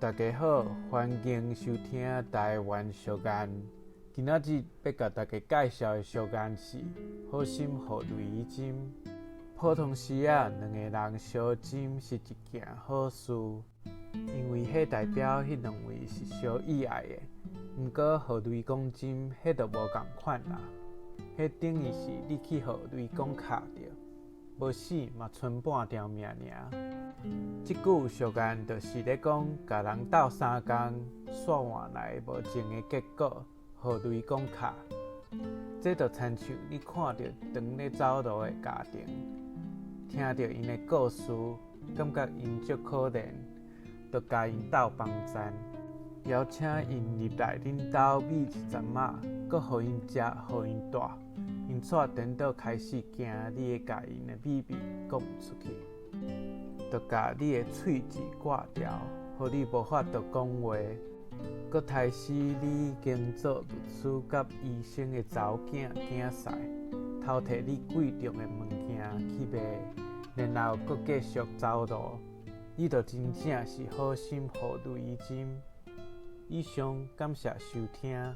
大家好，歡迎收聽台灣俗諺。今仔日欲共大家介紹的俗諺是“好心予雷針”。普通時仔，兩个人相針是一件好事，因為彼代表彼兩位是相意愛的。毋過，予雷公針，彼就無仝款啦。彼等於是你去予雷公敲著，無死嘛賰半條命爾。這句俗諺就是咧講，共人鬥相共，煞換來無情的結果，予雷公敲。這就親像你看著長咧走路的家庭，聽著𪜶的故事，感覺𪜶足可憐，就共𪜶鬥幫贊，邀請𪜶入來恁兜覕一陣仔，閣予𪜶食，予𪜶蹛，𪜶煞顛倒開始驚你會共𪜶的秘密講出去，就共你的喙舌割掉，予你無法度講話，閣刣死你已經做律師佮醫生的查某囝囝婿，偷提你貴重的物件去賣，然後閣繼續走路，你就真正是好心予雷針。以上感謝收聽。